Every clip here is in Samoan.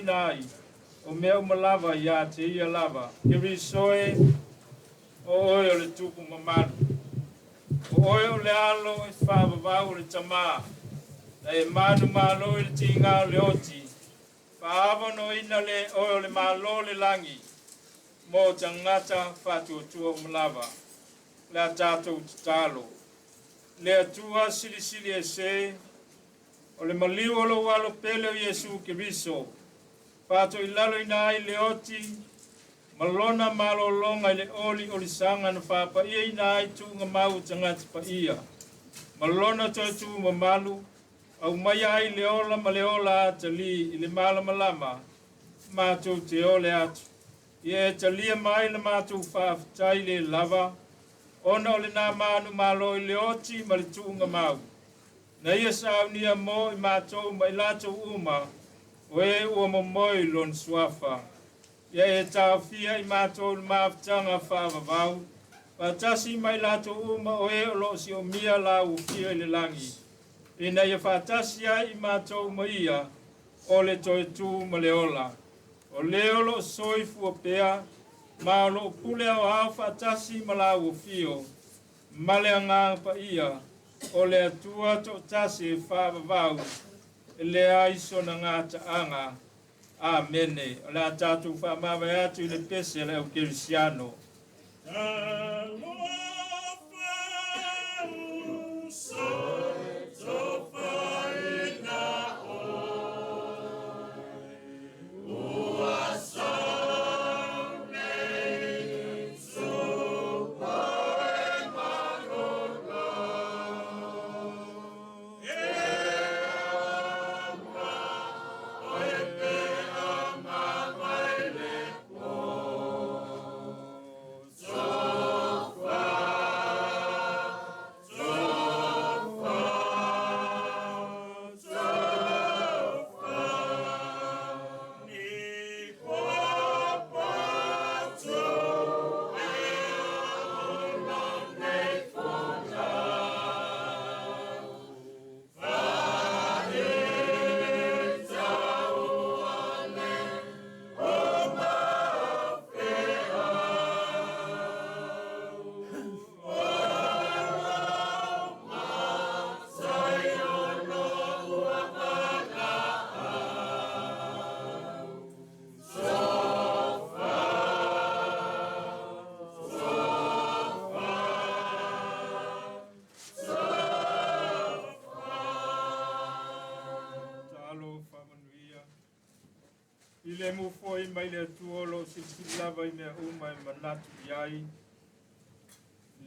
faatinoina ai o mea uma lava ia te ia lava. Keriso e, o oe o le Tupu mamalu. O oe o le Alo e faavavau o le Tamā, na e manumalo i le tiga o le oti, faaavanoaina lea e oe o le Malo o le lagi, mo tagata faatuatua uma lava. O le a tatou tatalo. Le Atua silisili ese, o le maliu o lou Alo pele o Iesu Keriso, faatoilaloina ai le oti ma lona malologa i le oliolisaga na faapaiaina ai tuugamau o tagata paia, ma lona toe tu mamalu, aumaia ai le ola ma le ola atalii i le malamalama, matou te ole atu. Ia e talia mai le matou faafetai le lava, ona o lena manumalo i le oti ma le tuugamau. Na ia saunia mo i matou ma i latou uma, o e ua momoe i lona suafa. Ia e taofia i matou le mafutaga faavavau, faatasi ma i latou uma o e o lo o siomia la ufia i le lagi, ina ia faatasi ai i matou ma ia, o le toe tu ma le ola. O le o lo o soifua pea, ma o lo o pule aoao faatasi ma la uafio, ma le Agaga Paia, o le Atua toatasi e faavavau, e leai sona gataaga. Amene. O le a tatou faamavae atu i le pese a le aukerisiano. Talo faamanuia. I le mufoi mai le Atua o lo o silisili lava i mea uma e manatu i ai.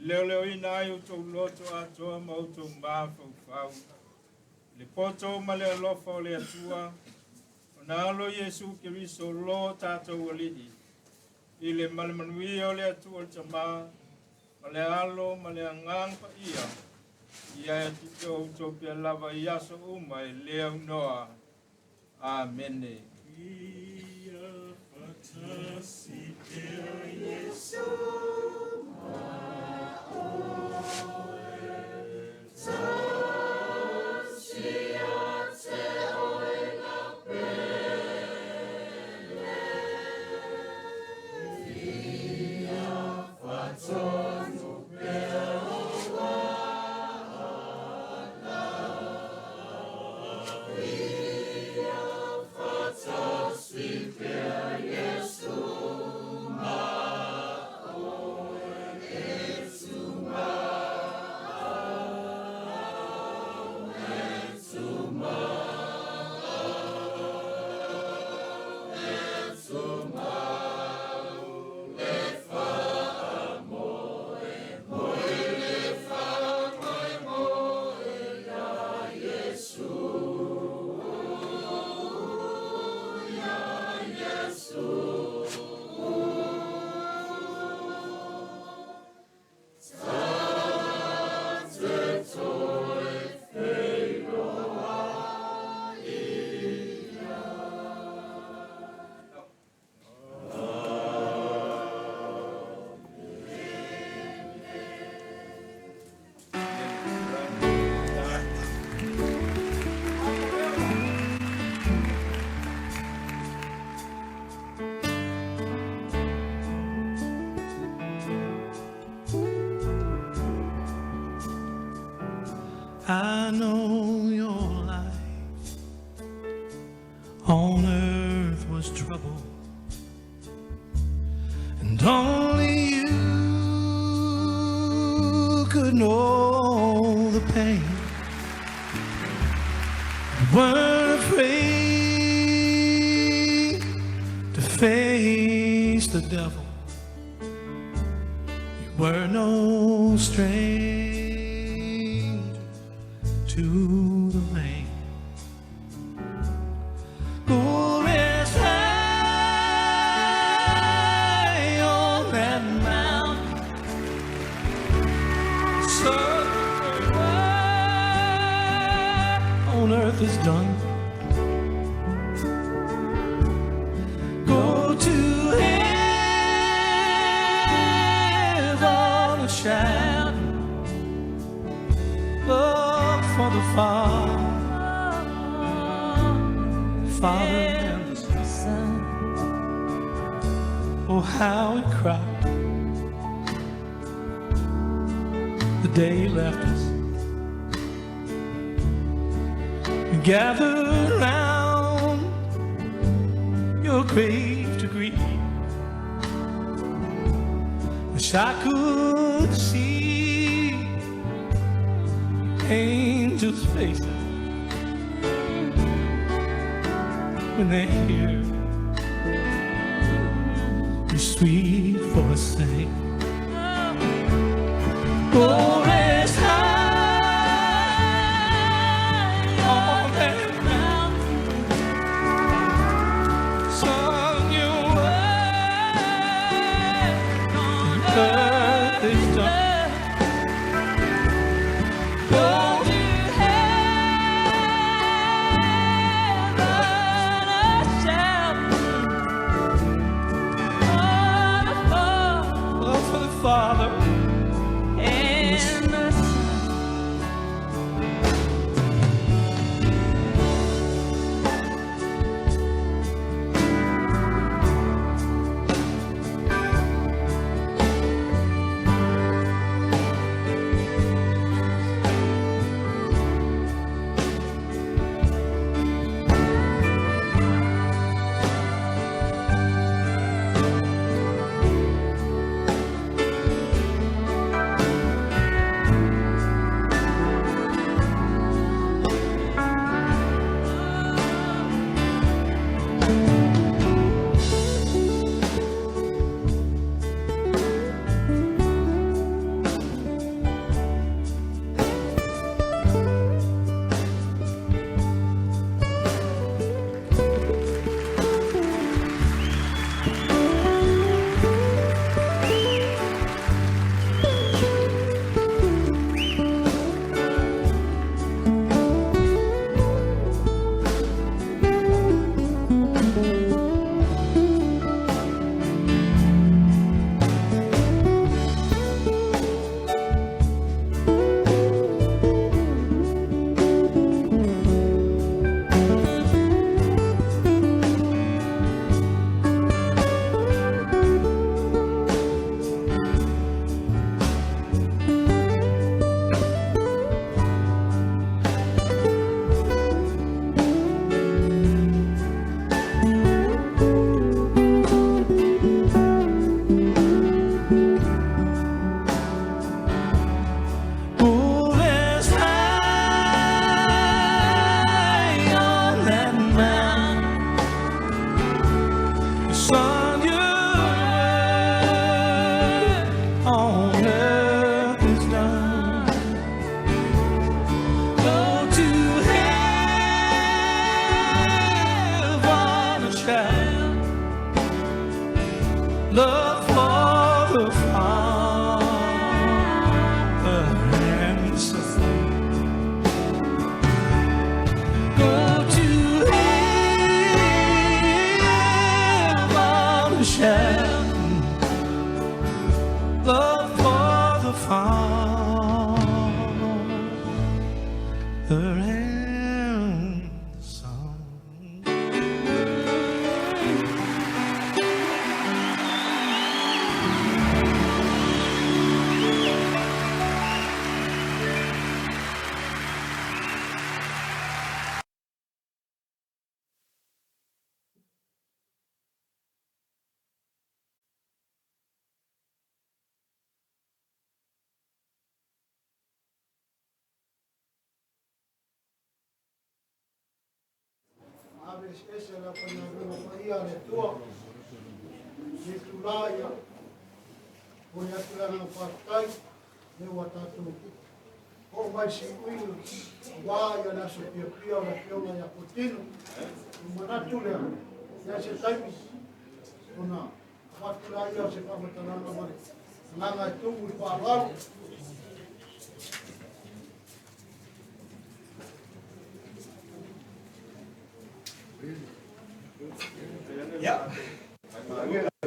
Leoleoina ai outou loto atoa ma outou mafaufau. Le poto ma le alofa o le Atua, ona Alo Iesu Keriso lo tatou Alii, i le malemanuia o le Atua o le Tamā, ma le Alo ma le Agaga Paia, ia e te outou pea lava i aso uma e le aunoa. Amene. Ia faatasi pea Iesu ma oe, tasi ia te oe la pele. Ia faatonu pea ou ala, ia faatasi pea Iesu ma oe. I know your life on earth was trouble, and only you could know the pain. You weren't afraid to face the devil. You were no stranger to the rain. Go rest high on that mountain. Son, on earth is done. Go to heaven and shout love for the Father, Father and the Son. Oh, how we cried the day you left us. We gathered round your grave to grieve. Wish I could see angels' faces when they hear your sweet voice say, Go rest high on that mountain. Son, your work on earth is done. Go To heaven a shout for the love for the Father. and the Son. Go rest high on that mountain. Son, your work on earth is done. Go to heaven and shout love for the Father and the Son. Go to heaven and shout love for the Father and the Son. Eseese a le aufaigaluega paia a le Atua. I lenei itulā, ia, momoli atu le agaga faafetai, lea ua tatou oo mai i le siuiga aua le aso fiafia o le Afioga ia Fuatino. Ona manatu lea, ia se taimi ona avatu lea o se faamatalaga ma le agaga e tumu i le faaaloalo. Ia,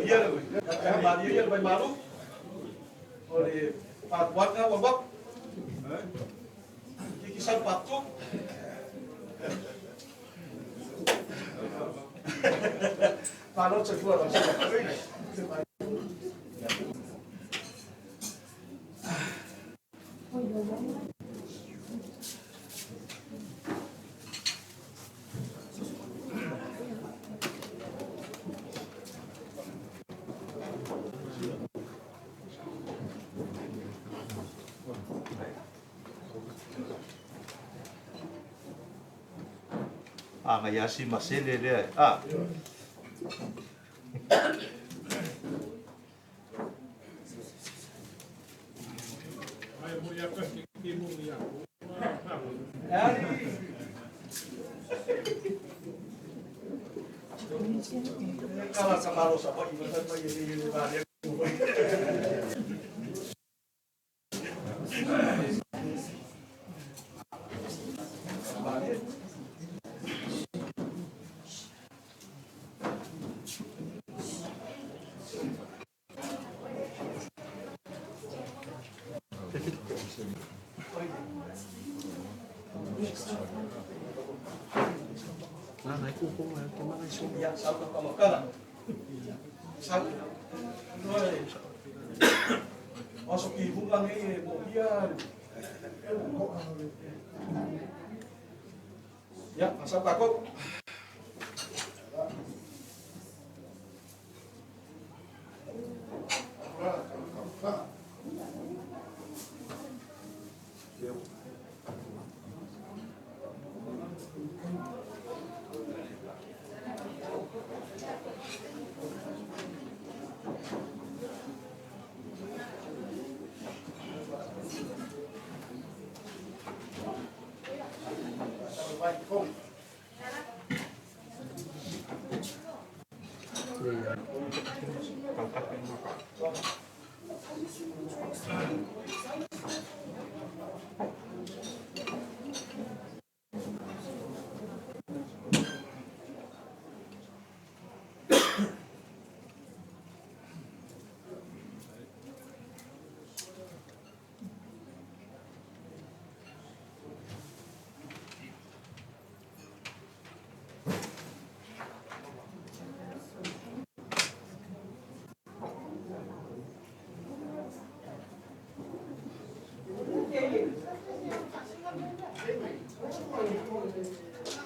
ia le malie ia le vaimalu, o le patuaga ua wap. Kiki sau patu. Malo te fua la Aga ia si masele lea. Ah. Kala sa malo sa pa iwa sa pa ye ye le ba le. Ia, sau ka makala. Sau. Noe. Aso ki hunga nei e mo hia. Ia, sau ka ko.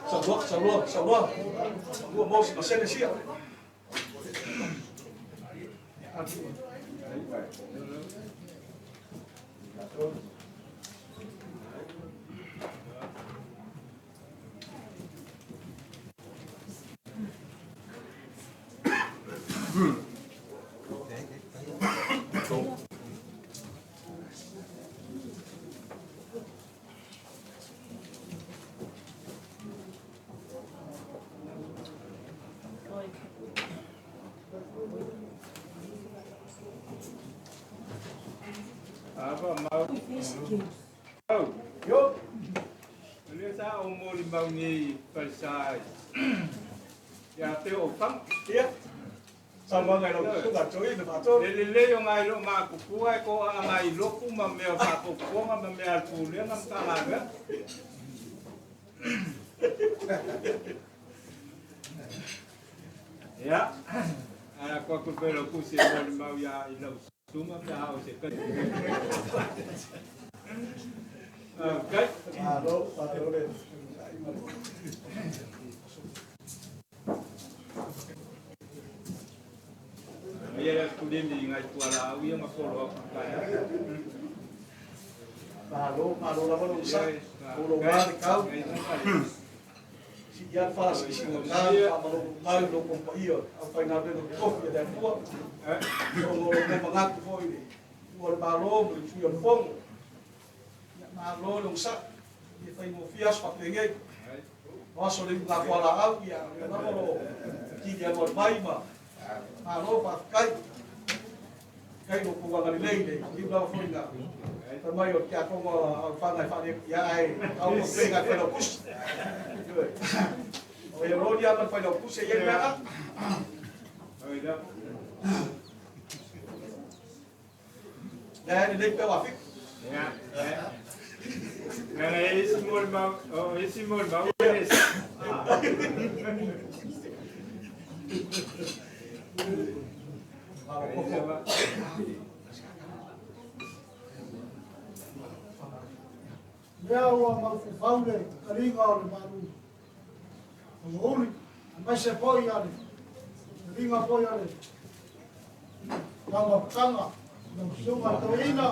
Salua, salua, salua. Salua mo si masele sia. Ava mau. Au. Yo. Le sa o mo li mau nei palsai. Ia te o fang. Ia. Salua ngai lo tu ka choi le ma to. Le le le yo ngai lo ma kukua e ko a ngai loku ma mea whakokonga ma mea alpulenga ma tālaga. Ia. Ana kua kupelo kusi e mo li mau ia i lau suma pe hao se kai. Okay. Malo, malo le. Ia ia kuleni ngai tuala au ia ma polo aku kai. Malo, malo la malo sa. Olo ma le kau. Si Ia le faasilasilaga faamalolotai i lo outou paia o le aufaigaluega totofi a le Atua, ona o lo outou manatu foi i le tuua o le Malo ma le usuia o le Fono. Ia malo le onosai, e le faigofie aso faapenei. O aso o le iugafualaau, ia o lea lava o lo o tili alualu mai ma malo faafetai. Faafetai i lo outou agalelei i le liu lava foi na fai mai o le tiakono a Aufaga e faale ia ae au peiga e failautusi. O e loli lava ma le failautusi e i ai le mea na. Lea e lelei pea o Afiku. Leaga e isi molimau, o isi molimau e le Lea ua maufufau le taliga o le malu o uli, aemaise foi a le taliga foi a le taumafataga, lau susuga toeaina,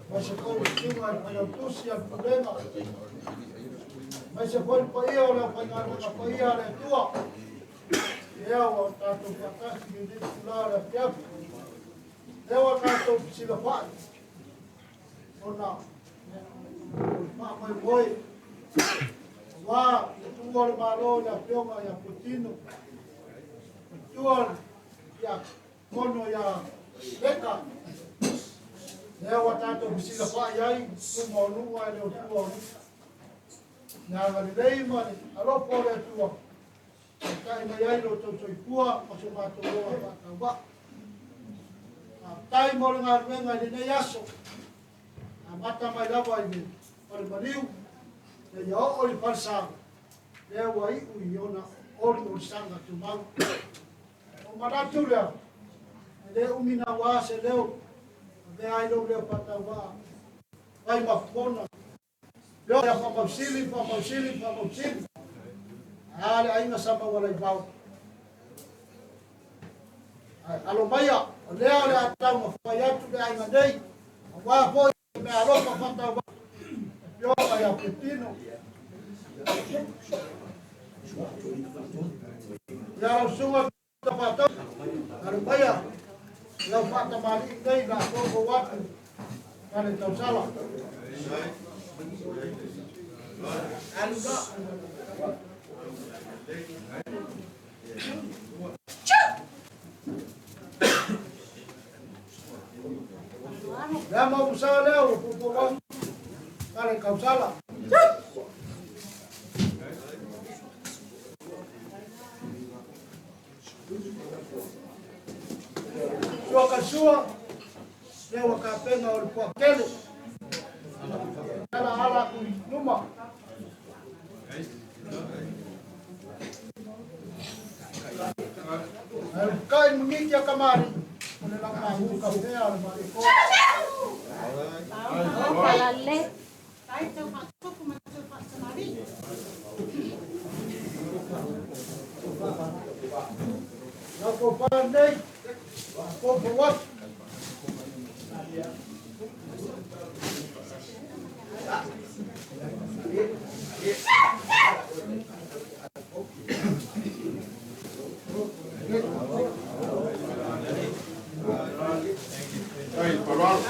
aemaise foi le susuga i le failautusi a le pulega, aemaise foi le paia o le aufaigaluega paia a le Atua. Lea ua tatou faatasi i lenei itula o le afiafi. Lea ua tatou fesilafai ona o le faamoemoe aua le tuua o le Malo i le afioga ia Fuatino, matua ia Kono ia Leka. Lea ua tatou fesilafai ai luma o nuu ae le o tua o nuu. Le agalelei ma le alofa o le Atua, taitai mai ai lo outou soifua ma so matou ola faatauvaa. Faafetai mo le galuega i lenei aso. Amata mai lava i le fale maliu, seia oo i le falesa, lea ua iu i ona oliolisaga tumau. O manatu lea, e le umi naua se leo, avea ai lou leo faatauvaa, fai ma fofona. Leo ia faamausili, faamausili, faamausili. A le aiga sa maualaivao. Ae alo maia, o lea o le a taumafai atu le aiga nei, aua foi le mea alofa faatauvaa, afioga ia Fuatino. Ia lau susuga Tafatau, alo maia, lau faatamalii nei la popo atu, ma le tausala. Alu la. Lea mausa lea o popo atu, ma le tausala. Sua ka sua, lea ua kapena o le puakele. Ala ala aku i luma. Ae kai mungiki a kamari, o le laumahu ka pea o le mariko. Falale. Tai tau whaatupu ma tau whaatamari. Lau ko pa nei, ko po watu. Tai whanoa,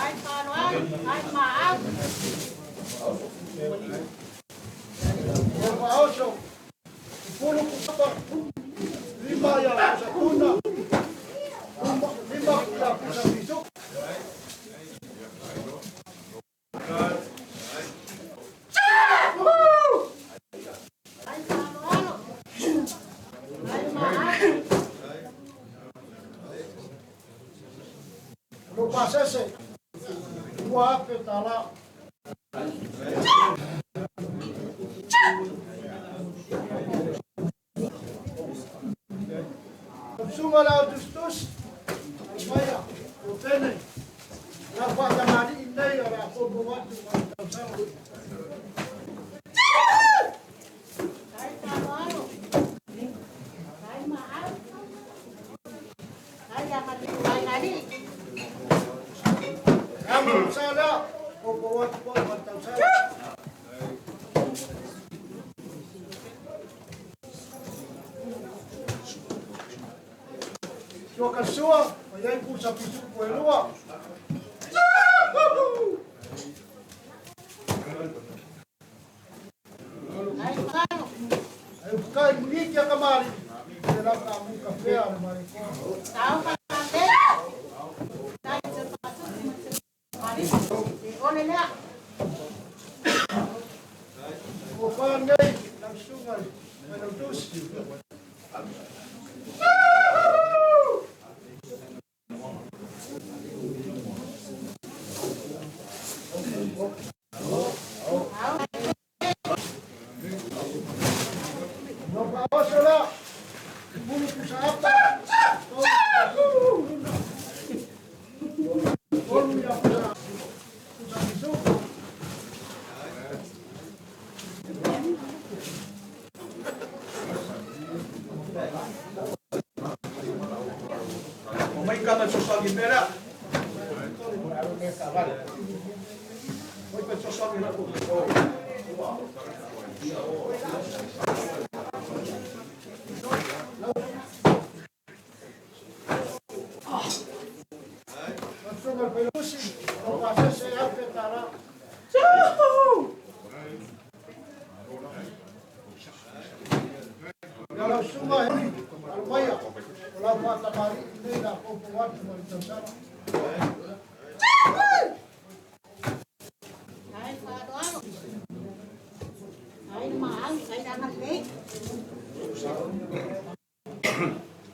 tai maau. O whaoso, pulu kupapa, lima ia pusa tuna, lima ia pusa fisu. Tai whanoalo. Tai maau. Lo pasese, ua ape tala. Sunga lau tustus, maia, o tene, lau whaatamari i nei o le apopo watu ma le tausala. Tai whanoalo. Tai maau. Tai amati mai ngari. Ea mo sa lea, popo watu po ma le tausala. Sua ka sua, o iai pusa pisupo e lua. Ai ukai muniki a kamari. Te lau ka muka fea le mare koa. Sao whakalei. Tai te whatupu ma te whakamari. E ole lea. O whānei, lau sunga mai lau tusi. No paoso la, mulu pusa apa. Olu ya pusa, pusa pisupo. O mai kama sosoagi pera. Oi pe sosoagi la ko. Lau sunga le pelusi, o pasese afe tara. Ia lau sunga heli, alu maia, o lau whātamari i nei la popo watu ma le tausala. Tai whaaloalo. Tai maau, tai ranga lei.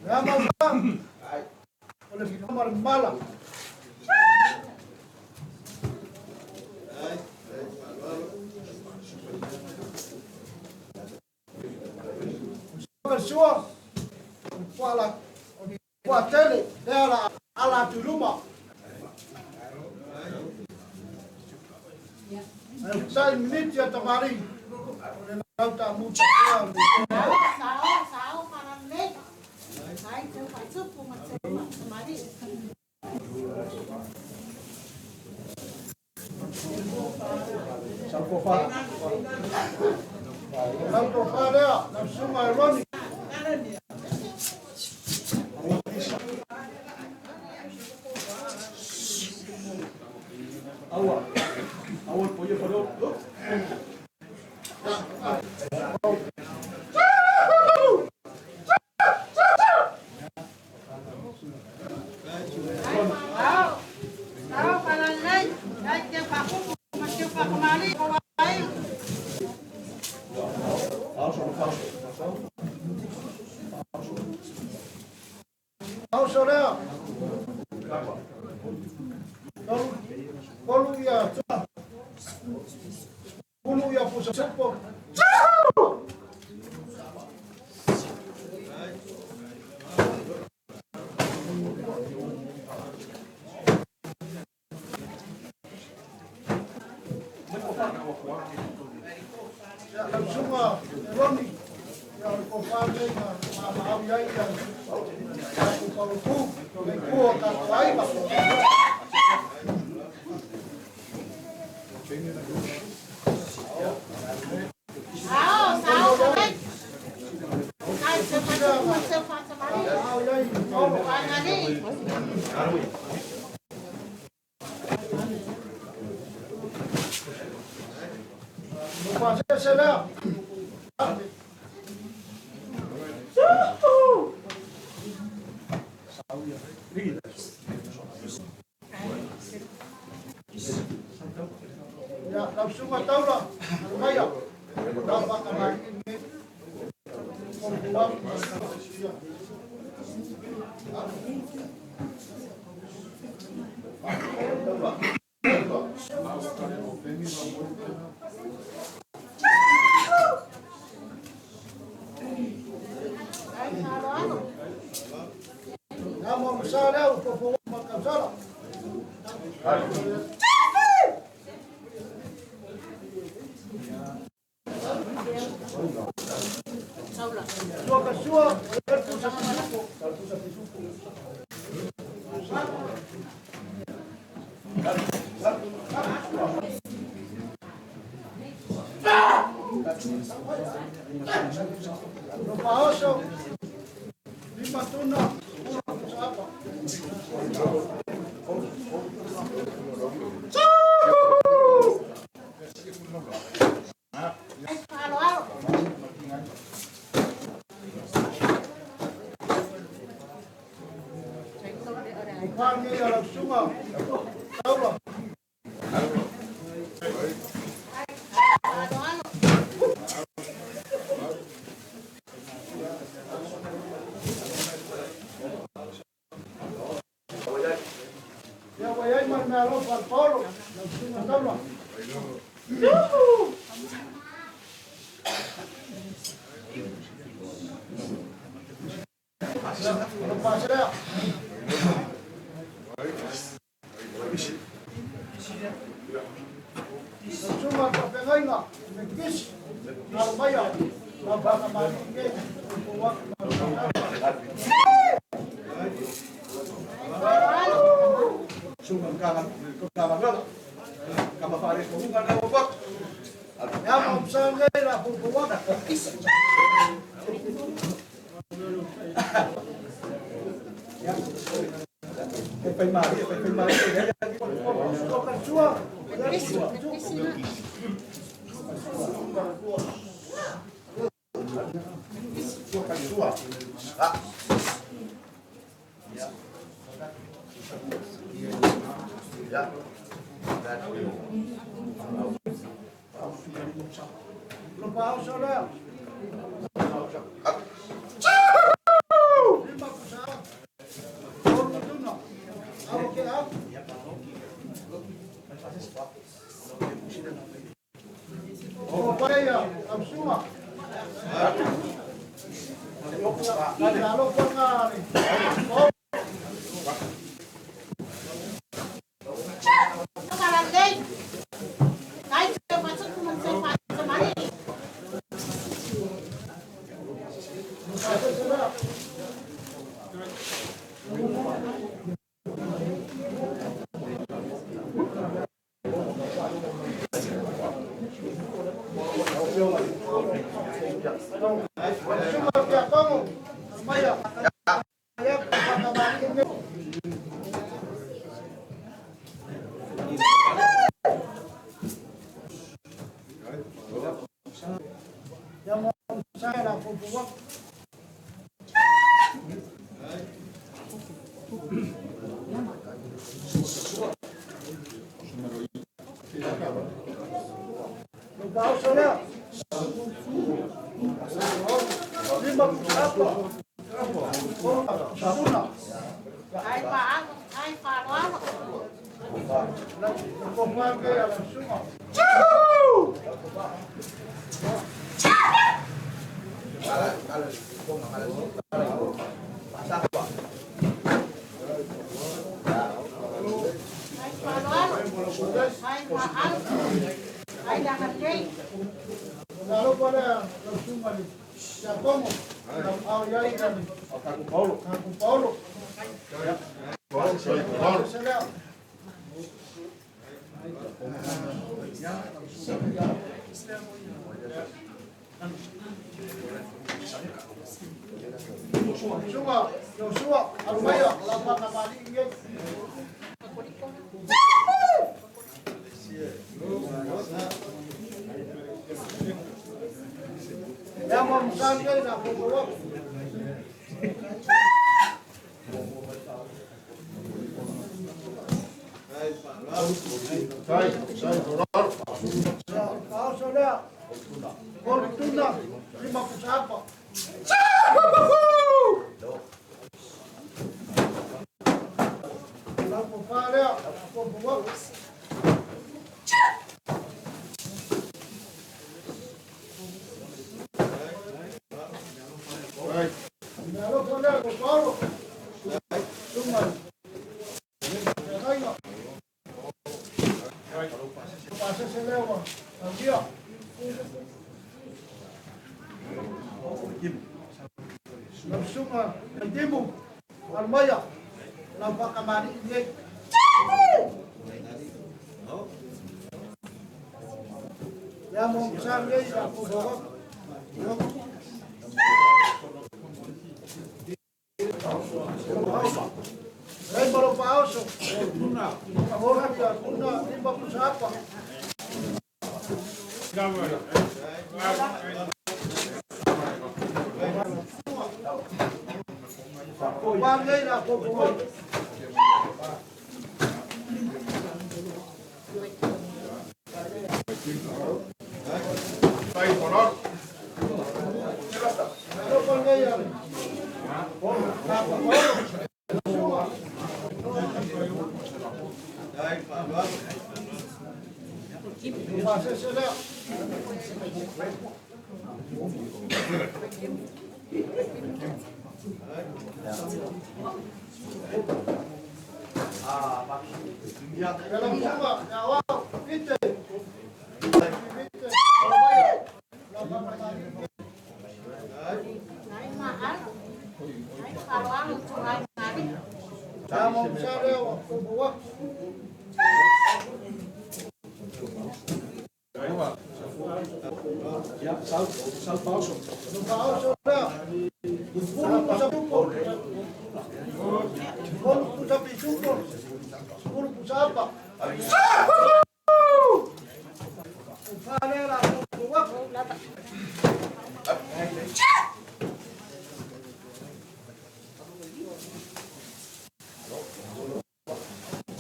Lea mau o le whika le mala. Ka sua, o puala, o ni pua tele, lea la ala atu luma. Ai utai miniti a tamari, o le lau ta muta pea o le Sao, sao, sao whakalei. Tai te whatupu ma te whakamari. Sa ko fa. Lau tō whārea, lau sunga e roni. Aua. Aua po ia faro. Sao, sao whakalei. Tai te whakupu ma te whakamari. Ko wai. Hauso lea. Tolu, kolu ia tua. Ulu ia pusa supo. Ia lau sunga e roni. Ia o le kōwhānei na maau iai ia tātou palupu. Le kua tātou aiga. Sao, sao whakalei. Tai te whatupu ma te whakamari. Maau iai olo. Whangarei. No pasese lea. Ia, lau sunga taula, alu maia. Lau whakamari i nei. Kolu watu ma ia. Tai whaaloalo. Ngā mau masa lea, o popo ma kausala. Sua ka sua, o le pusa pisupo. No paoso, lima tuna, ula pusa apa. Alo alo. Upangi ala sunga. Taula. Alo alo. Ia wai ai ma le mealofa a le Paolo, lau susuga Taula. O le paselea. Lau susuga le faafeagaiga, me kisi, alo maia, lau faakamalii nei, o atu ma le Alo alo. Sunga kanga kanga vela. Kama fare ko unga na o bak. Ia ma msa nei la pupu waka. E fai mari, e fai mari. O ka sua. Kisi, kisi na. Lo pa oso lea. Lima pusa. Olu tuna. Alo ke au. O paia, lau susuga. Le alofa nga le. Malalei. Ai te matuku man se pa se mari. Susuga pia tongo. Maia. Ia whakamani nei. Ia mo sa la pupu waka. Lo pa oso lea. Lima pusa apa. Saruna. Ai pa alo, ai pa alo alo. La kopa ke ala susuga. Ai pa alo alo. Ai pa alo. Ai da halei. La alofa lea lau susuga le Iakomo, lau ao iai na le Paulo. Kaku Paulo. Se lea. Susuga, Iosua, alo maia, lau whakamali i ei. Ia mo msani ai na pupu waka. Paoso lea. Olu tuna, lima pusa apa. Lau pupa lea, pupu waka. Me alofa lea ko Paulo. Sunga. Feagaiga. Pasese lea ua taulia. Lau susuga Taitimu, alo maia, lau whakamani i nei. Ia mo msa nei la pupu waka. Lei malo paoso. Ora ia tuna lima pusa apa. Wa nei la ko ko. Tai poror. Lo ko nei ya. Ma se se lea. Ia. Ia la musuga, ia wau, ite. Ite. Maia. La pakamali. Nai mahal. Nai faroang tunai ngari. Sa mo sa lea wa ko wa. Ia, sau, sau paoso. No paoso lea. Ulu pusa pupo. Ulu pusa pisupo. Ulu pusa apa. O fa lea la ko wa.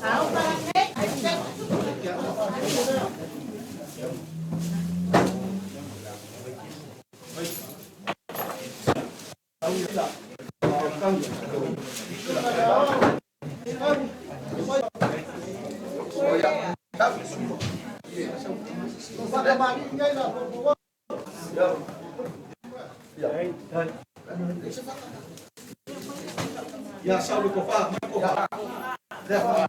Au para nei. Ai se. O pakamali nei la ko wa. Ia, sau le kofa, mai kofa. Lea.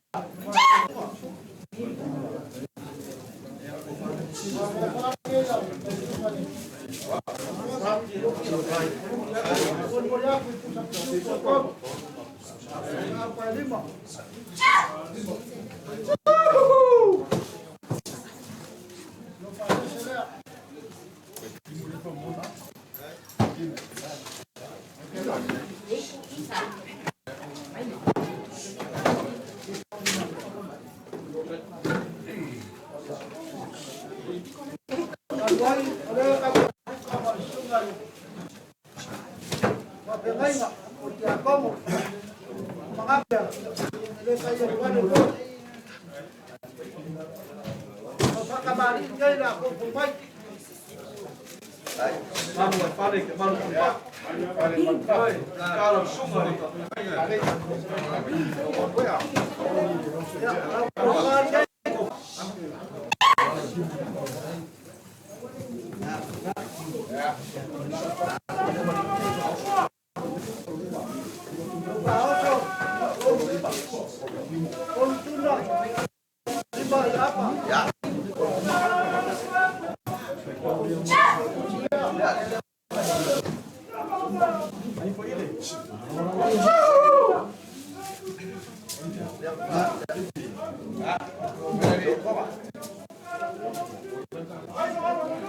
Malu ai fale ke malu kofa. Oi, kala sunga le.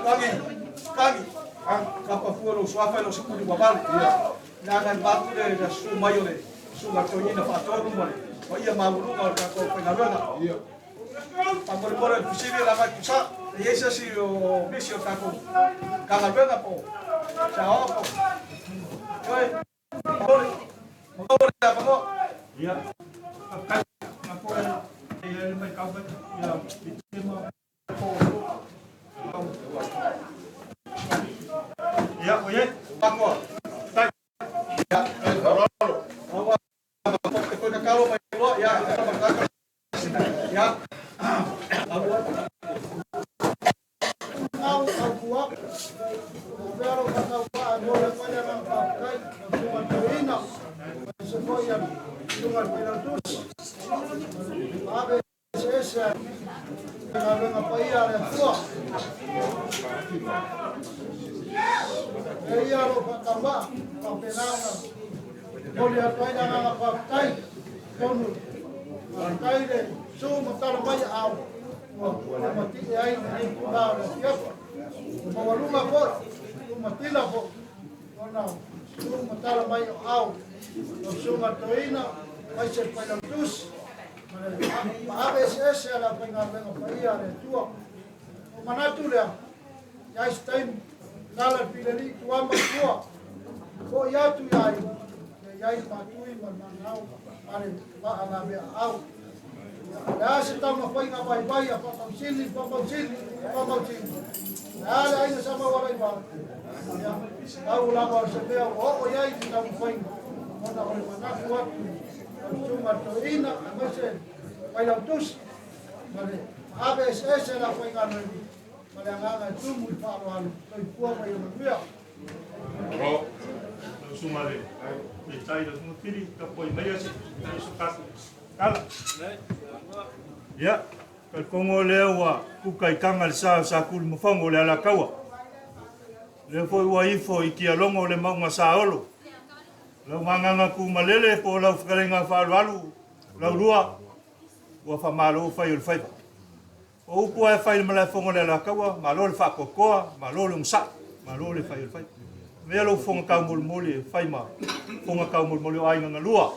Kagi, kagi. Kapa fua lo suafa lo sepuli wa vale. Na na batu le na su mai o le su la toina fa tonu mo le. O ia mauluga o ka ko pengaluega. Pa mo mo le pusiri la mai pusa. E ese si o misi o ka ko kagaluega po. Sa o po. Oi. Mo mo le pa mo. Ia. Kai na ko e mai kau mai ia i te ma ko. Ia, oye. Pakoa. Tai. Ia. Awa. Te koe kakalo mai loa. Ia, ka Ia. Awa. Au au kua. O vero ka tau pa mo le pa ya na pa kai na tuina. Se foi ya tunga pela tus. Ave se se ka venga pa ia le tua. E ia ro pa tamba pa penana. Mo le atu ai na pa kai. Tonu. Kai le su matala mai au. O mati e ai ni la le kia. O mawalunga po, o matila po. Ona Tu ma tala mai o ao. Lau susuga i le Toeaina, aemaise le Failautusi, ma le maave eseese a le aufaigaluega paia a le Atua. Ona ou manatu lea, i ai se taimi, alaala le Pilalii tua ma tua, fo'i atu i aiga, ia i ai le maatui ma le maanao ma le vaa gaveaau. O le a se taumafaiga vaivai a Faamausili, Faamausili, Faamausili, o le a le aiga Sa Maualaiva, ia, pau lava o se mea ua oo i ai le taumafaiga, ona o le manatu atu i lau susuga i le Toeaina, aemaise Failautusi, ma le maave eseese a le aufaigaluega, ma le agaga e tumu i le faaaloalo. Soifua ma ia manuia. Lau susuga i le Taitai, lau susuga Fili, tapuai maia se i so tatou tala. Ia, talitonu lea ua tuka i taga le sa o Satuimafono o le Alataua. Lea foi ua ifo i tialogo le mauga saolo. Lau gagana tumalele po o lau fetalaiga faaaloalo Laulua, ua faamalo fai o le faiva. O upu lava e fai i le malaefono o le Alataua, malo le faatoatoa, malo le onosai, malo le fai o le faiva. Avea lou fofoga taumolimoli e fai ma fofoga taumolimoli o aiga na lua.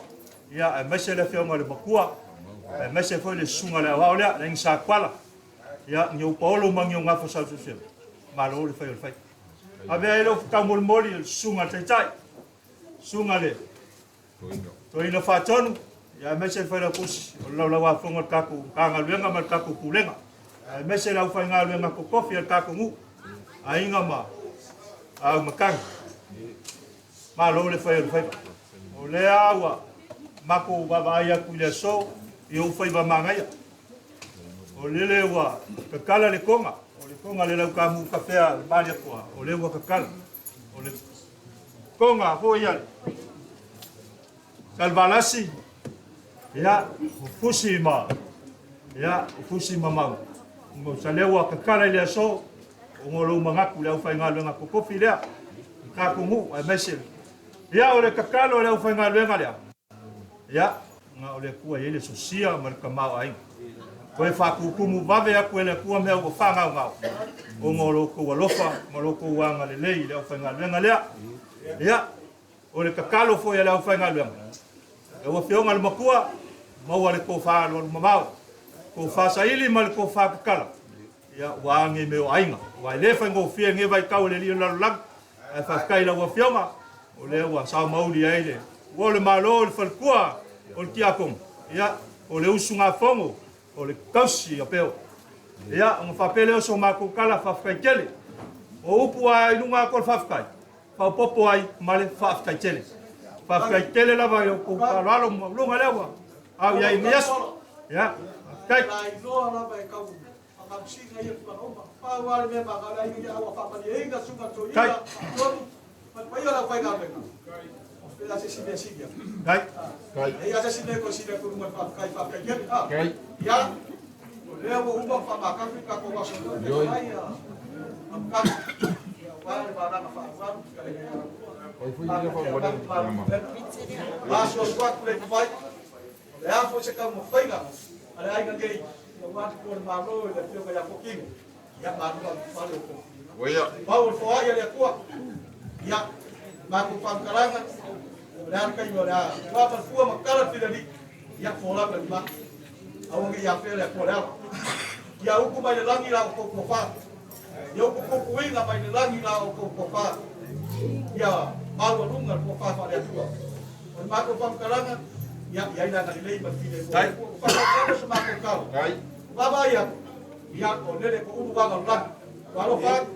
Ia, aemaise le afioga i le Matua, aemaise foi le susuga i le aoao lea, le Aiga Sa Tuala. Ia, ni ou paolo ma ni ou gafa sauseuseu, malo le fai o le faiva. Avea ai lou taumolimoli i le susuga i le Taitai, susuga i le Toeaina Faatonu, ia aemaise le Failautusi o le Laulauafono a le tatou Matagaluega ma le tatou Pulega, aemaise le aufaigaluega totofi a le tatou nuu, aiga ma aumatagi. Malo le fai o le faiva. O lea ua matou vaavaai atu i le aso i ou faiva manaia. O lele ua tatala le toga, o le toga le lautamu kafea le Malietoa, o lea ua tatala. O le toga foi a le Salevalasi, ia, o Fusi ma, ia, o Fusi ma Mau. O lea ua tatala i le aso, ona o lou manatu i le aufaigaluega totofi lea, i tatou nuu, aemaise. Ia, o le tatalo a le aufaigaluega lea, ia, na o le Atua e i ai le sosia ma le tamaoaiga. Toe faatutumu vave atu e le Atua mea ua faagaogao, ona o lo outou alofa ma lo outou agalelei i le aufaigaluega lea. Ia, o le tatalo foi a le aufaigaluega, lau Afioga i le Matua, maua le tofa alualumamao, tofa saili ma le tofa tatala, ia, ua age mea o aiga. Aua e le faigofie lenei vaitau o le alii o le lalolagi, ae faafetai i lau Afioga, o lea ua sao mauli ai le ua o le Malo, o le faletua, o le tiakono, ia, o le usugafono, o le tausi a peo. Ia, ona faapea lea o so matou tala, faafetai tele. O upu lava i luga atu o le faafetai, faaopoopo ai ma le faafetai tele. Faafetai tele lava i outou faaaloalo ma maualuga lea ua au i ai i lenei aso. Ia, faafetai. Lailoa lava e tau faamausiga ia tulaga uma. Pau lava le mea magao le aiga ia ua faamalieina susuga toeaina, faatonu, ma le paia o le aufaigaluega. Pe a se isi mea sili atu. E i ai se isi mea e toe sili atu i luga o le faafetai, faafetai tele. Ia, o lea ua uma ona faamatafi le tatou aso i le amataga. Ia, aua le valaga faaauau, fetalaiga ia Laulua. Asuasu atu le ipuvai, o le a foi se taumafaiga a le aiga nei, aua le tua o le Malo i le afioga ia Fuatino, ia malu lau fale o kou. Pau o le foai a le Atua, ia, matou faamatalaga, o le a le taimi o le a tua ma le fua ma tala le filali, ia folau le lima. Aua ne i afea le Atua le ala. Ia upu mai le lagi la outou tofa. Ia upu puipuiga mai le lagi la outou tofa. Ia maualuga le tofa faale-Atua. O le matou faamatalaga, ia i ai le agalelei ma le filemu o le Atua. Ua faatautau se matou tala. Vaavaai atu, ia o lele ko ulu vaga o le lagi. Ua alofa atu,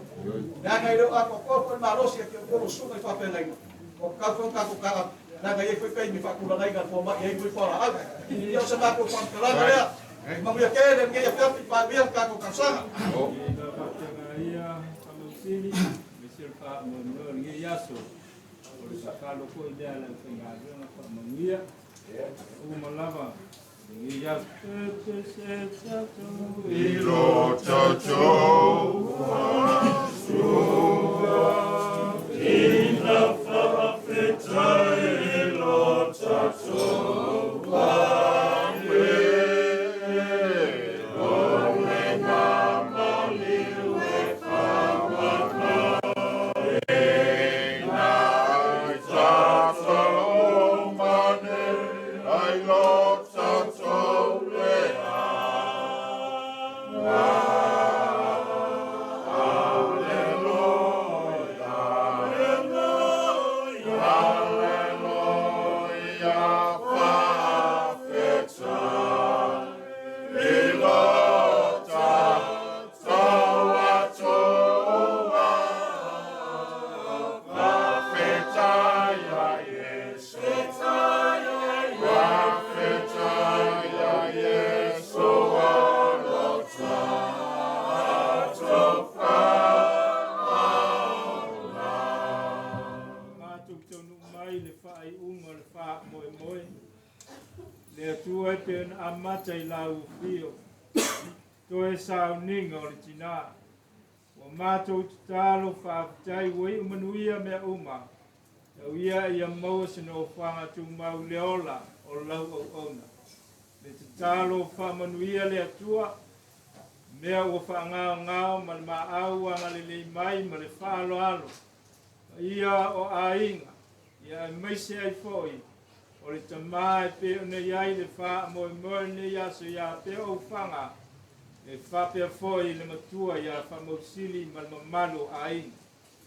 leaga e le o atoatoa foi le malosi e te o susuga i faafeagaiga. Ua tatau foi ona tatou taape, leaga e i ai foi taimi faatulagaina le fomai e ai foi fualaau. Ia o se matou faamatalaga lea. Manuia tele lenei afiafi, panuia le tatou tausaga. Ia Faamausili, aemaise o le faamoemoe o lenei aso, o le tatalo foi lea a le aufaigaluega faamanuia uma lava lenei aso. I lo tatou Ina faafetai i lo tatou O lena maliu e faamamaina ai. faamoemoe. Le Atua e pei ona amata i lau afio, toe sauniga o le tinā. Ua matou tatalo faafetai ua iu manuia mea uma, tau ia ia maua se nofoaga tumau i le ola o lau auauna. Le tatalo faamanuia le Atua, mea ua faagaogao ma le maau agalelei mai ma le faaaloalo, paia o aiga, ia aemaise ai foi o le tamā e pei ona i ai le faamoemoe o lenei aso ia Peaoaufaga, e faapea foi le matua ia Faamausili ma le mamalu o aiga.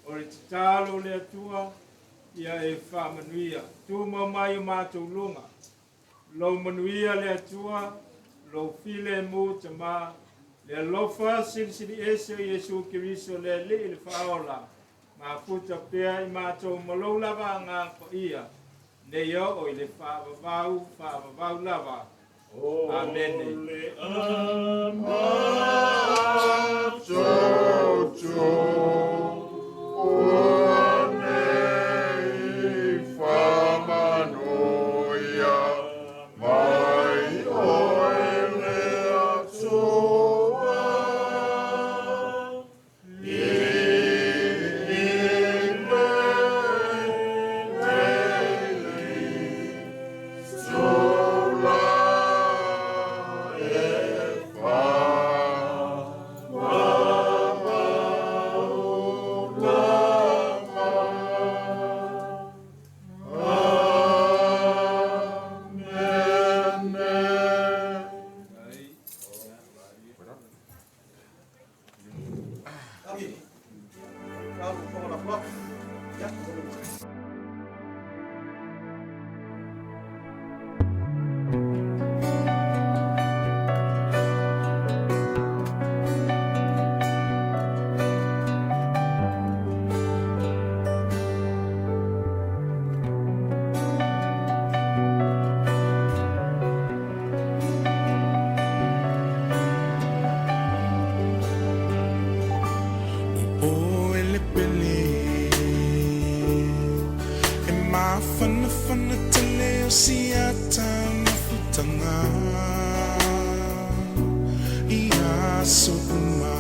O le tatalo o le Atua, ia e faamanuia. Tumau mai o matou luga, lou manuia le Atua, lou filemu tamā, le alofa silisili ese o Iesu Keriso le Alii le Faaola, mafuta pea i matou ma lou lava Agaga Paia, nei oo i le faavavau, faavavau lava. Amene. O oe le pele e mafanafana tele o siata mafutaga i aso uma.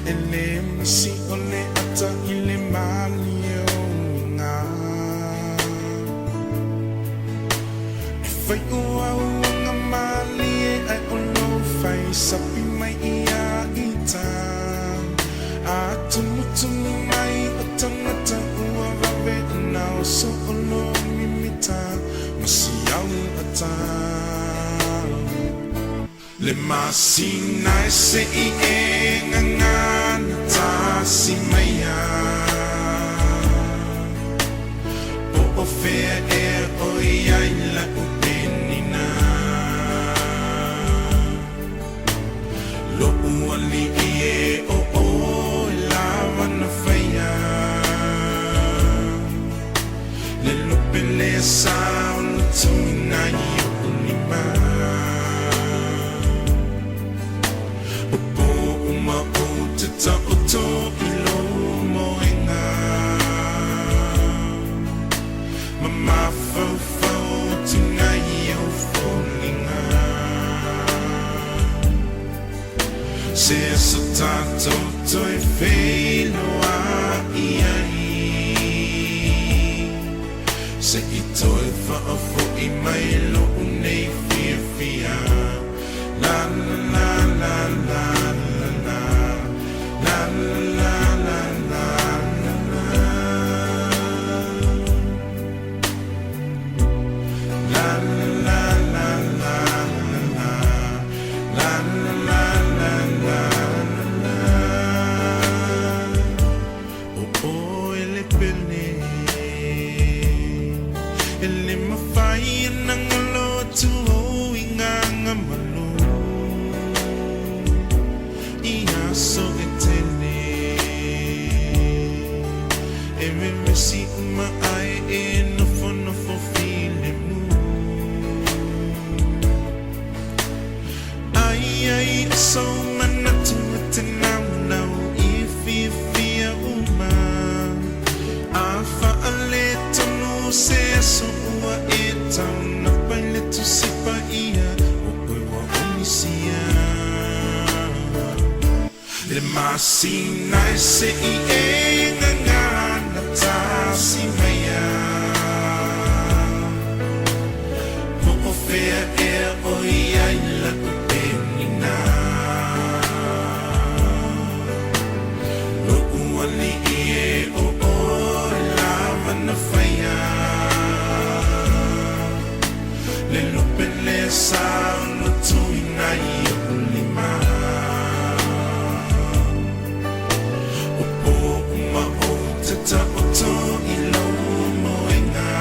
E lē misi o le ata i le malie o uiga. E fai o au aga malie ae o lou fai sapi mai ia ita. A tumutumu mai o tagata ua vave ona oso o lo mimita ma si au ata. Le masina e se'i e gagana tasi maia. Po o fea ea o i ai la'u penina. Lo'u ali'i e o oe lava na faia. Le lupe lea sa o lotoina i o'u lima. O pō uma ou te taoto i lou moega. Ma mafaufau atu i ou foliga. Se aso tatou toe feiloai ai. Se'i toe faafo'i mai lo'u nei fiafia. La la la la la la la la la la la la. La la la la la la la la la la la. O oe le pele e le mafai ona galo atu ou i gagamalu i aso e tele e vevesi uma ai e nofonofo filemu. Ai ai o sou manatu e te naunau i fiafia uma. A faaletonu se aso ua e taunapa i le Tusi Paia o oe ua ou misia. Le masina e se'i e gagana tasi mai a. Po o fea ea o i ai la'u penina. Lo'u ali'i e o oe lava na faia. Le lupe lea sa ono tuuina i o'u lima. O pō uma ou te taoto i lou moega.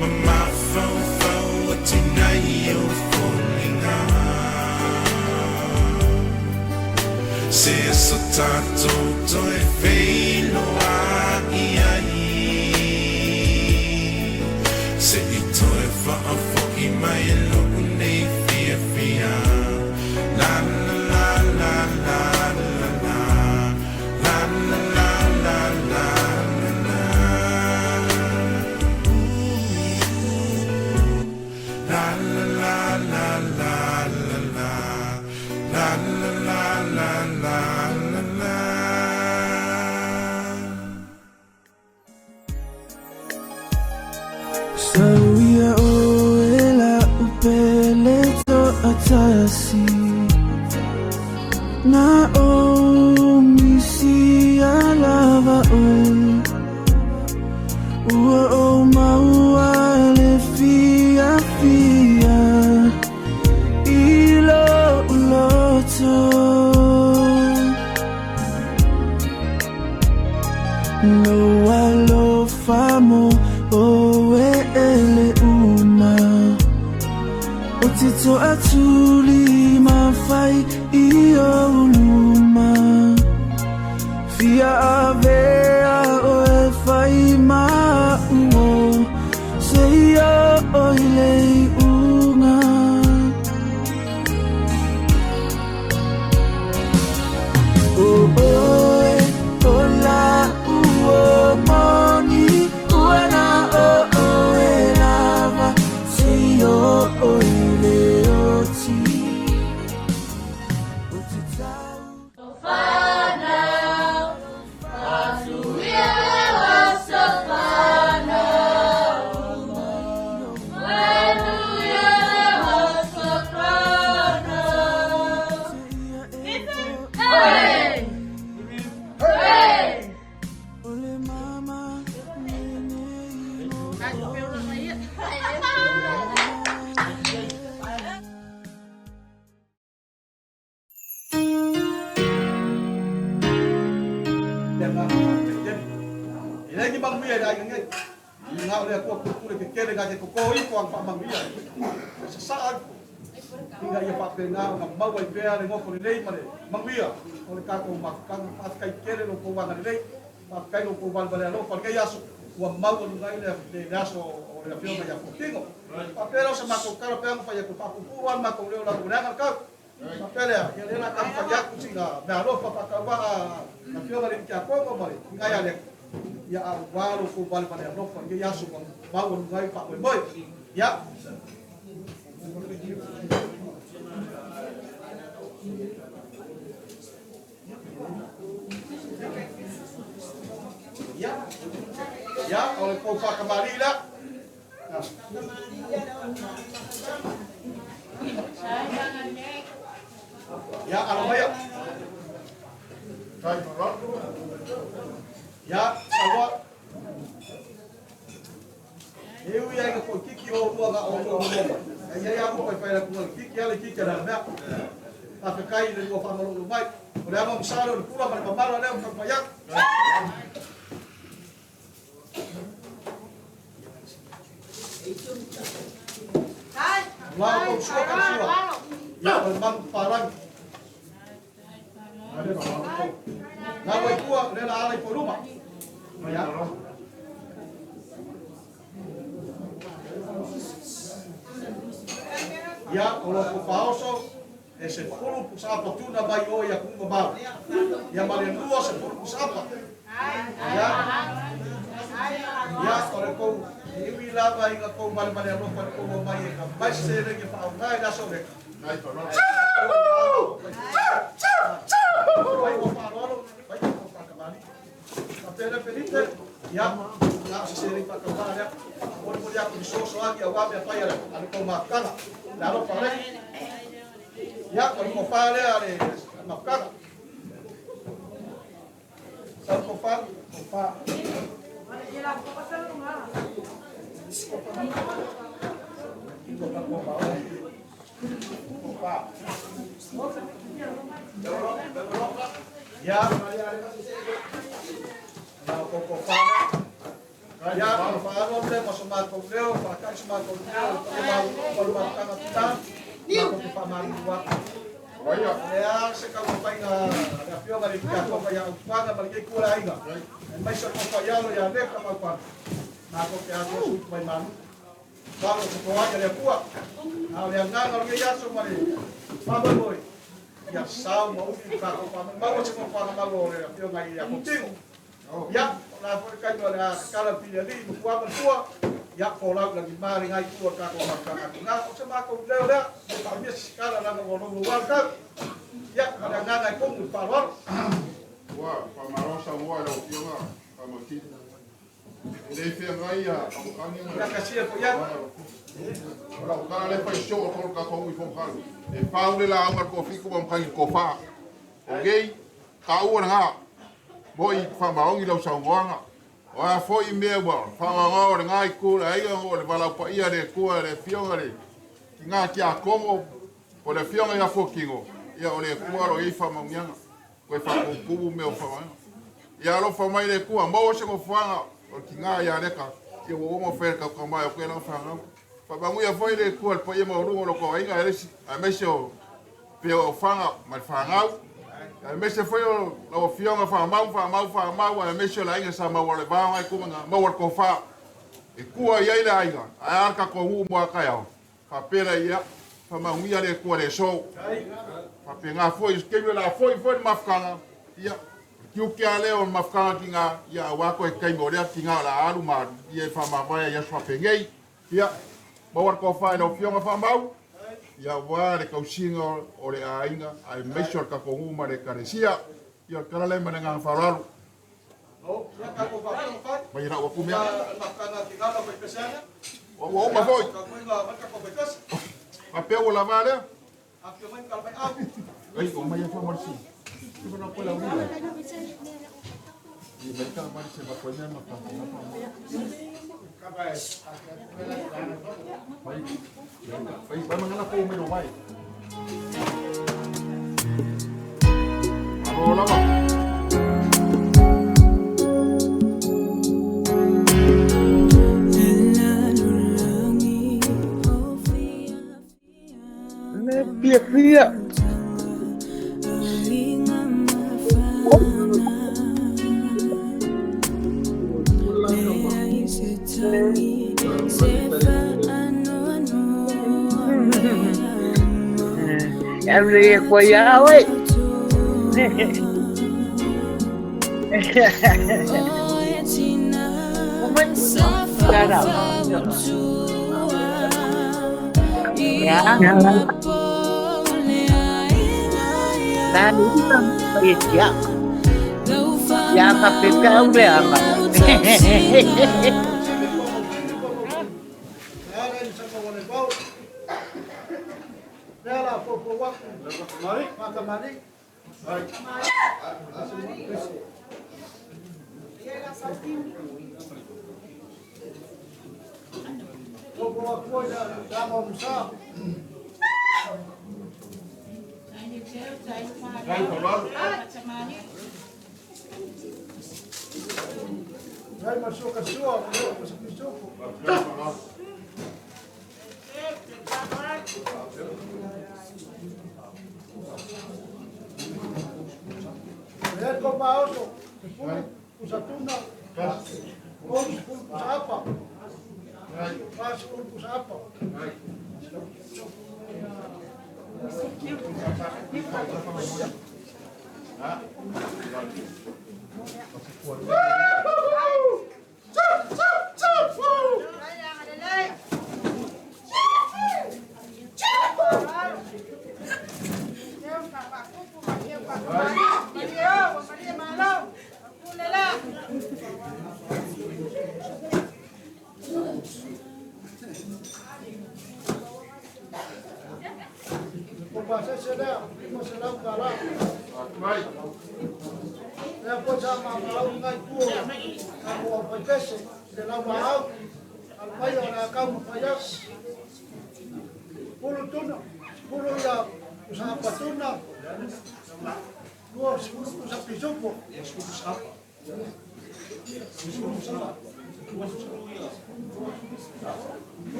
Ma mafaufau atu i ou foliga. Se aso tatou toe feiloai ai. Se i toe faafo'i mai lo'u nei fiafia. La la la la la la la la la la la la la. La la la la la la la la la la la la la la. Sauia oe la upele to'atasi Na o misi alava oe Ua o maua le fia fia I lo uloto No alofa mo oe ele uma O te to'atuli mafai i ou luma Fia avea oe fai ma'u o Seia o i le iuga O oe o la'u o moni Ua na o oe lava Seia o i le oti O te tau O le mama lenei mo Le agaga faafetai tele. E leai ni manuia i le aiga nei. Na o le Atua pule tetele na te totō ifo ana faamanuia e sasaa ifo ina ia faapena ona maua ai pea le nofo lelei ma le manuia o le tatou mafutaga. Faafetai tele lo outou agalelei, faafetai lo outou valevale alofa i lenei aso ua maualuga ai le aso o le Afioga ia Fuatino. Faapea lea o se matou tala pe a na fai atu, faapuupuu lava le matou leo leaga ua leaga le tau. Faapea lea, ia lea o le a taumafai atu sina meaalofa faatauvaa a le Afioga i le Tiakono ma le Tina ia Leka, ia aua lo outou valevale alofa i lenei aso ua maualuga ai le faamoemoe. Ia. Ia, ia, o le tou faatamalii lea. Ia, alo maia. Ia, saunoa. E ui ai ina toʻititi oulua na o lua mai. Ae i ai lava upu e fai atu le titi a le titi a le mea. Faafetai i le lua faamalolo mai. O le ama masalo le pula ma le mamalo lea ua taumafai atu. La outou sua ka sua. Ia, o le malu papalagi. La ua i tua, lea la ala i luma. Ia. Ia, o lo o faaoso e 10 pusaapa tuna mai o i atunuu mamao. Ia ma le 20 pusaapa. Ia. Ia, o le kou iwi lava i nga kou malemale alofa le kou mai e ka mai se lenge whaonga i laso leka. Vai o wharoaro, vai o whakamali. Ka pere pelite, ia, ngā o se sere whakawā lea. Mori mori aku ni soso aki a wā mea pai ale, ale kou makana. Le alofa le. Ia, o le kofā lea ale mafukana. Sa kofā, kofā. Ia, na o kofā lea. Ia, o whaaro le ma so mātou leo, whakai so mātou leo, o mau o mafukana tita, ma ko te whamari waka. Lea se kau painga le afioga le kia toka ia autuaga ma le kei kua aiga. E mai sa kofa ialo ia leka mau pana. Nā ko te atua su mai manu. Walo ko ko ai le pua. Na le anganga o le iaso ma le whamoi. Ia sao ma ufi ka ko pa mau se ko pa mau o le afioga ia kotingo. Ia, la fo kai no le kala pili ali mo kua ma tua. Ia ko lau la mari ngai tua ka ko ma ka ka. O se ma ko leo lea, pa mia kala la no no wa ka. Ia, ma le anganga i kongu pa ro. Ua, whamaro sa mua lau fionga, whamauti. E le whia ngai a au Ia ka sia ko ia. O lau kala le whai sio o tolu ka kongu i fongkalu. E pau le la aunga ko fiku ma mkangi ko wha. O gei, ka ua ngā. Mo i whamaongi lau saungoanga. O a foi mea ua, whamanga o le ngā i kura aiga o le walau pa ia le kua le fionga le. Ki ngā ki a kongo, o le fionga ia fōkingo. Ia o le kua ro i whamaungianga. Koe whakukubu me o whamanga. Ia alofa mai le kua, maua se ngofuanga o ki ngā ia leka. Ia ua umo whae ka kamai o koe lau whangau. Whamanguia foi le kua le paia maurungo lo ko ainga eresi. A mese o pe o whanga ma le whangau. A mese foi o lau fionga whamau, whamau, whamau. A mese o la inga sa maua le vaonga i kumanga, maua le kofā. E kua ia i le ainga. A arka ko ngu mua kai au. Whapera ia, whamanguia le kua le so. Whape ngā foi, kemi la foi foi le mafukanga. Ia, kiu kia leo le mafukanga ki ngā, ia wako e kai mo lea ki ngā la alu maru. Ia e whamawaya ia swape ngei. Ia, maua le kofā i lau fionga whamau. Ia wā le kausinga o le ainga, ai meisio le kakongu ma le karesia. Ia kala le ma le ngā whararu. Ia ka ko pa ko. Mai rau aku mea. Ia mafukana ki ngā ko pesana. Ua uma foi. Ka ko ngā ka ko pes. A pea ua lava lea. A fio mai ka mai au. Ai, o mai e wha marisi. Ki whana koe lau ria. I mai ka marisi ma koe mea ma ka Mai, mai, mai mangana ko umero mai. Alo lava. Le fia fia. Every ko ia we. Cara. Ya. Nani ya. Ya ka pe ka ure anga. Lea le sa ko le bau. Lea la fo fo waku. Makamani. Fo fo waku ia da mo musa. Rai ma so ka sua, mo sa pisoko. Lea ko pa oso, te pulu pusatuna, olu pulu pusapa. Pas olu pusapa. pasese lea, $500. Lea foi sa mamaau ngai tuo, ka mo au pese, le lau laau, al mai o le akau ma pai au. Pulu tuna, pulu ia usa patuna, 20 pusa pisupo. 20 ia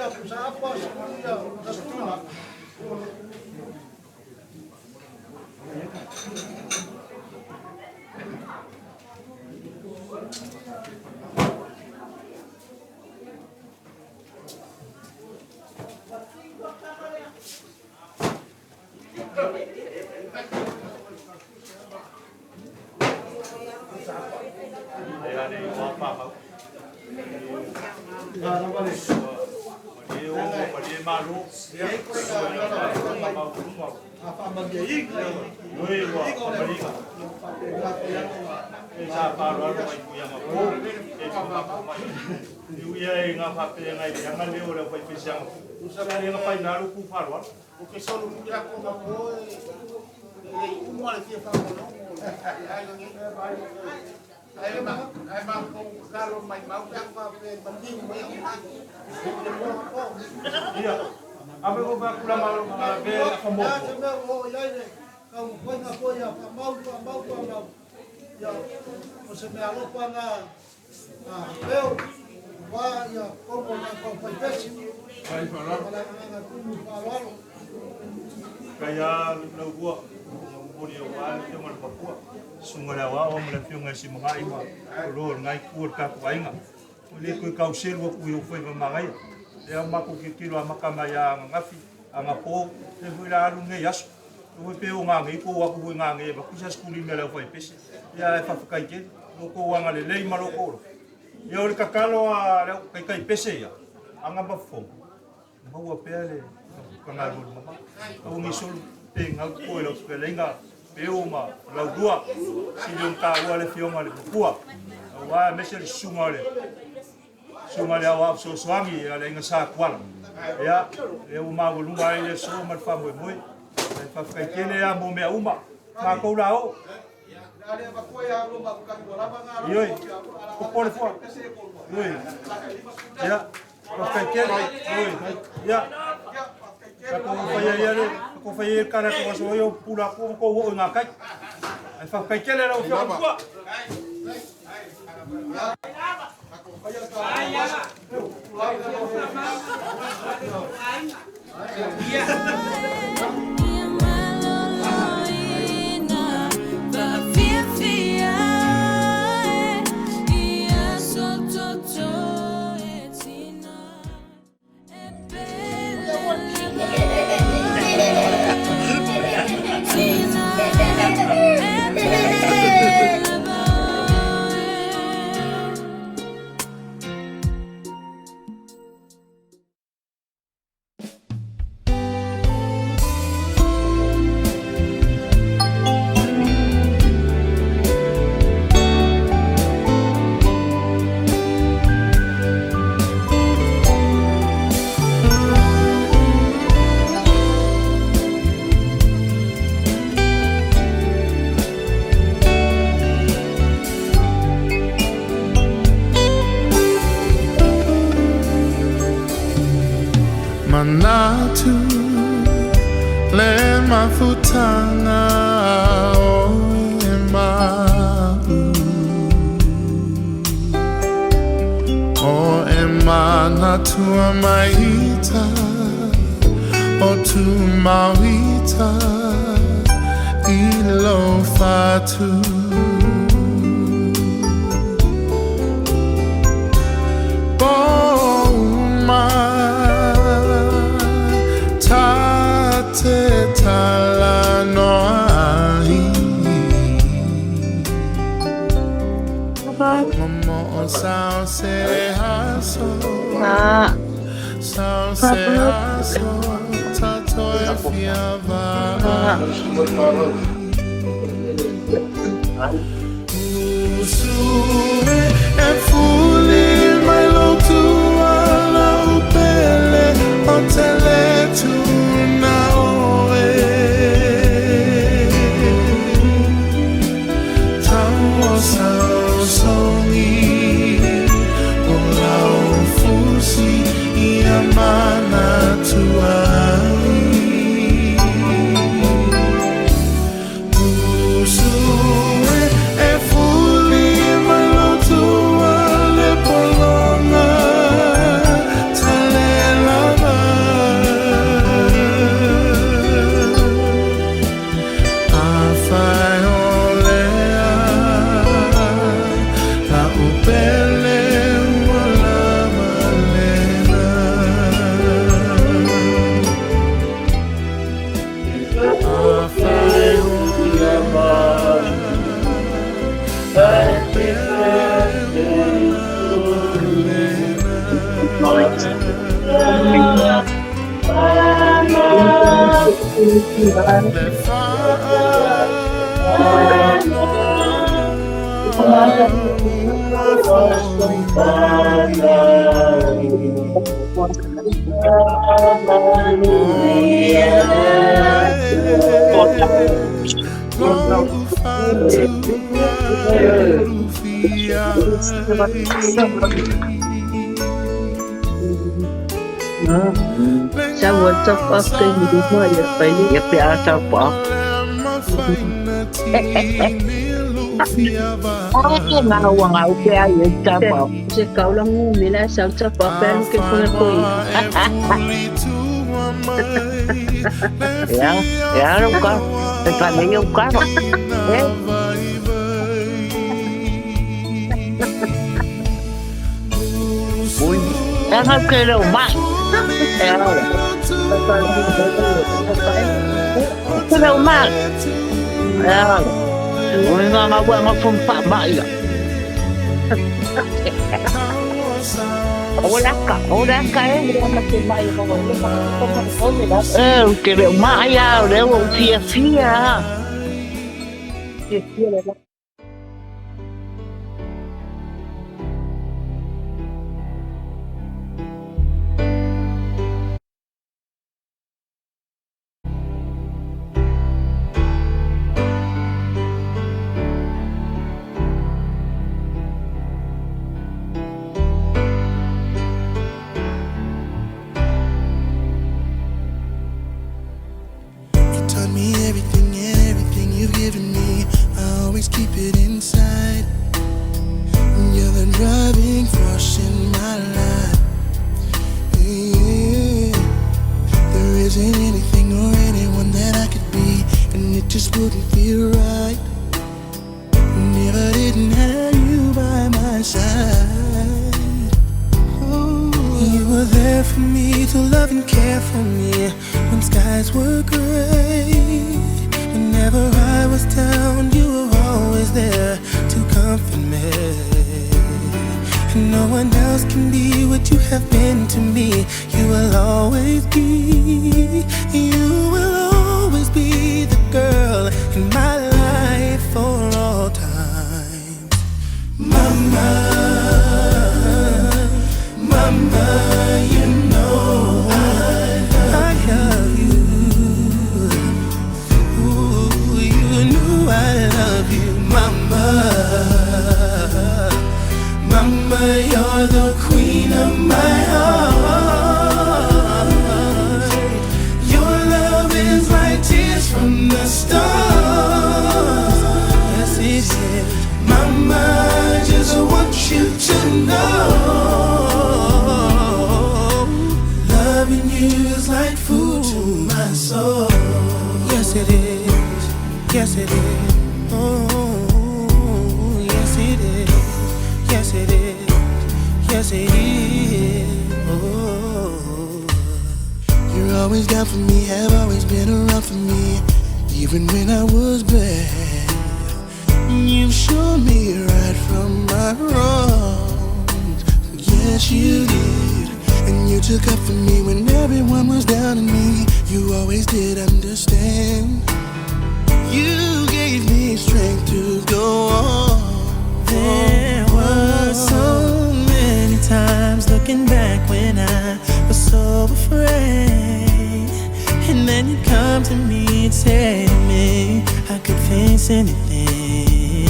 pusa apa, 10 ia pusa tuna. Kaya lau mori o wā le whionga le papua. Sunga le awao ma le whionga e si mga ima o lo ngai kua le kaku ainga. O le koe kau selu aku i o whai mangaia. Le au mako ki tiro a maka mai a ngafi, a ngā pō, le hui la alu ngei aso. O hui pe o ngā ngei, ko aku hui ngā ngei, kusa skuli me le whai pese. Ia e whawhakai te, lo ko wanga le lei ma lo ko. Ia o le kakalo a le kai kai pese ia, a ngā mawhong. Maua pea le kangaru mama. Au ngi sulu pe ngau ko e lau pelenga pe o ma lau dua si leong ka ua le fionga le pupua. Au a mese le sunga le au so soangi a le inga sa kuala. Ia le o ma lunga ai le so ma fa moe moe. E fa kai kele a mo mea uma. Ma ko la o. Ioi. Ko pole fua. Ioi. Ia. Kai kele. Ioi. Ia. Ko whai ia le, ko whai ia kara ko so yo pula ko ko wo ngā kai. Ai fa kai kele ro fia pua. Manatu le mafutanga o e mau o e manatua maita o tu mauita i lo fatu Ya pe a sa pa. Ngā wanga o pe ai e tapa. Se kaula ngu me la sa tapa pe lu ke fona koi. Ya, ya ro ka. E pa nei o ka. Eh. Ui, e ngā ke reo mai. E ora. Ke reo mai. E ora. Ui ngā ngā wā ngā whampa mai la. Ora ka, ora ka e. E, o te reo mai a, o reo o fia fia. Fia fia le. You taught me everything and everything you've given me. I always keep it inside. You're the driving force in my life. Yeah. There isn't anything or anyone that I could be, and it just wouldn't feel right. And if I didn't have you by my side. Oh, you were there for me to love and care for me when skies were gray. Whenever I was down, you were always there to comfort me. And no one else can be what you have been to me. You will always be, you will always be the girl in my life for all time. Mama, mama, you know I love you. Ooh, you know I love you, mama. Mama, you're the queen of my heart. Your love is like tears from the stars. Yes, it is. Mama, I just want you to know. Loving you is like food to my soul. Yes, it is. Yes, it is. Oh, yes, it is. Yes, it is. Yes, it is. Oh. You're always down for me, have always been around for me, even when I was bad. You've shown me right from my wrongs. Yes, you did. And you took up for me when everyone was down on me. You always did understand. You gave me strength to go on. There were so many times looking back when I was so afraid. And then you'd come to me and say to me, I could face anything.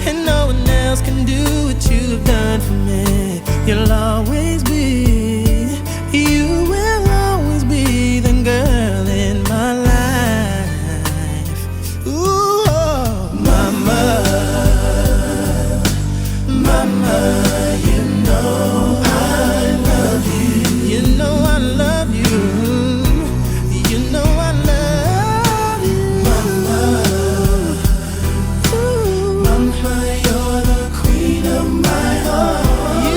And no one else can do what you've done for me. You'll always be, you will always be the girl in my life. Ooh, oh, mama, mama, you know I love you. You know I love you. You know I love you. Mama, ooh, mama, you're the queen of my heart. You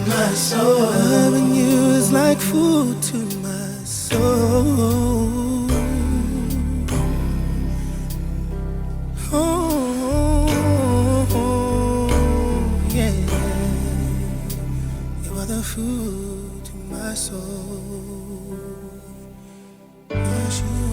my soul. Loving you is like food to my soul. Oh, yeah. You are the food to my soul. Yes, you